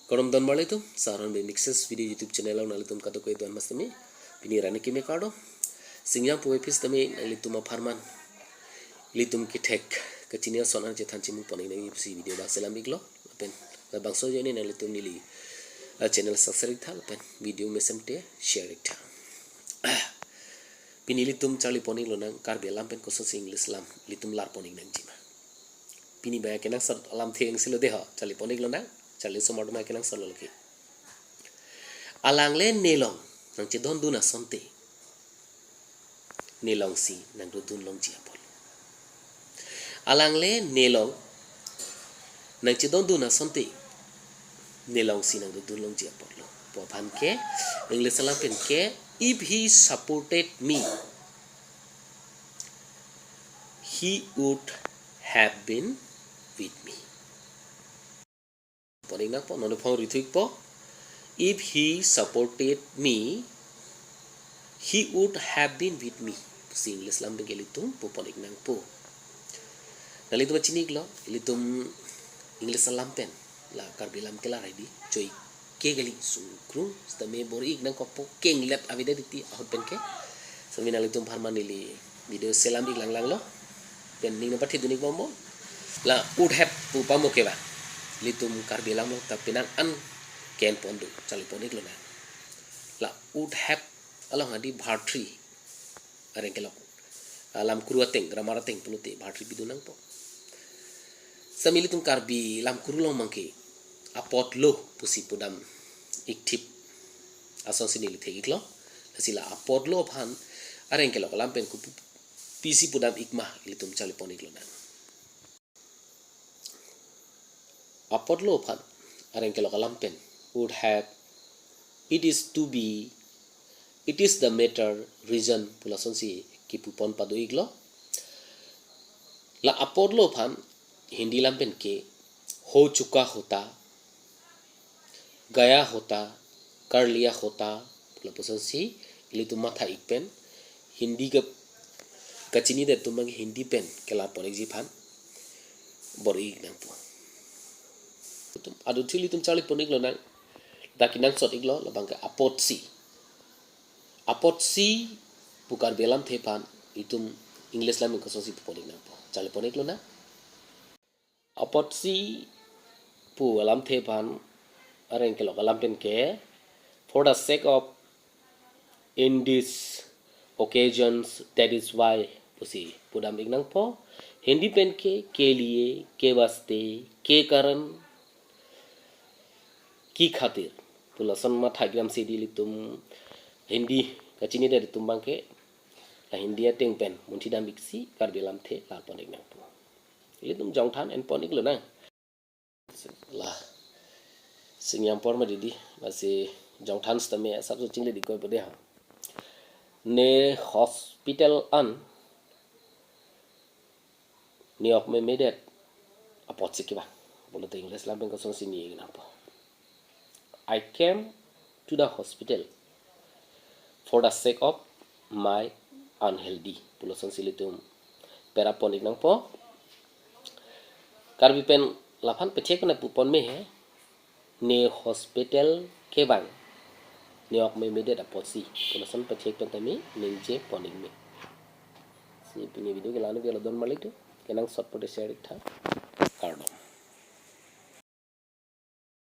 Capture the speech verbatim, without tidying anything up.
Kardom don marli atum, Saron Bey Mixes Video YouTube channel along nanglitum kadokave don mas tame, pini arni kimi kardom. Singjang puve pis tame nanglitum apharman ilitum kethek kachini ason an chethan chimu pon-ik nangji pusi video bang selam iklo. Lapen labangso ajoine nanglitum neli, ah, channel subscribe tha, lapen video mesen te share ik tha. Pini ilitum charli pon-ik lonang, Karbi alam pen kosonsi English alam ilitum lar pon-ik nangji ma. Pini bang kenangsot alamthe angsi lo dei ho, charli pon-ik lonang, charli osomar atum kenangsot lo ke. Alangle nelong nangchedondun asonte, nelongsi nangdodun longji apot. Alangle nelong nangchedondun asonte, nelongsi nangdodun longji apotlo pu aphan ke, English alam pen ke, "If he supported me, he would have been with me." Pon-ik nangpo, non phong rithu ikpo. "If he supported me, he would have been with me." Si English alam pen ke ilitum pu pon-ik nangpo. Nanglitum chini iklo, ilitum English alam pen la Karbi alam kelar hedi, choi ke kali sungkrung, sitame bor-ik nangkokpo, kenglet avedet titi ahut pen ke. Sami nanglitum apharman neli video selam ik langlanglo. Pen ning nangpathidun ik bombo. La would have pu pamo ke ba, ilitum Karbi alam along ta penang an ke-en pon do, charli pon-ik lonang. La would have along hedi verb three areng kelok, ah, lamkru ateng, grammar ateng pulote verb three pidun nangpo. Sami ilitum Karbi lamkru along abangke apotlo pusi pudam ik thip asonsi neli thek iklo. Lasi la apotlo aphan areng kelok alam pen kopi, pisi pudam ik ma, ilitum charli pon-ik lonang. Apotlo aphan areng kelok alam pen would have, it is to be, it is the matter, reason pu lasonsi kipu pon pado iklo. La apotlo aphan Hindi alam pen ke "ho chuka hota, gaya hota, kar liya hota" pu lapusonsi ilitum matha ik pen, Hindi ke kachinidet atum abang Hindi pen kelar pon-ikji aphan bor-ik nangpo. Aduthu ilitum charli pon-ik lonang, dak kenangsot iklo, labang ke apotsi. Apotsi pu Karbi alamthe aphan itum English alam pen kosonsi pu pon-ik nangpo, charli pon-ik lonang. Apotsi pu alamthe aphan areng kelok alam pen ke, "For the sake of, in these occasions, that is why" pusi pudam ik nangpo. Hindi pen ke "ke liye, ke waste, ke karan, ki khatir" pu lason matha ik damsi hedi ilitum Hindi kachinidet atum abang ke la Hindi ateng pen munthidam iksi Karbi alamthe lar pon-ik nangpo. Ilitum jongthan en pon-ik lonang. La singjang apor ma didi, lasi jongthan sitame asapso chingledikoi po dei ha. Ne hospital an ne-ok memedet apotsi kevang pulote English alam pen kosonsi ne-ik nangpo. "I came to the hospital for the sake of my unhealthy" pu lasonsi ilitum pera pon-ik nangpo. Karbi pen laphan pethek pen pu pon me he, "Ne hospital kevang, ne-ok memedet apotsi" pu lason pethek pen tame ningje pon-ik me. Si pini video ke la-an ave, la don marli atum, kenangsot pote share ik tha. Kardom.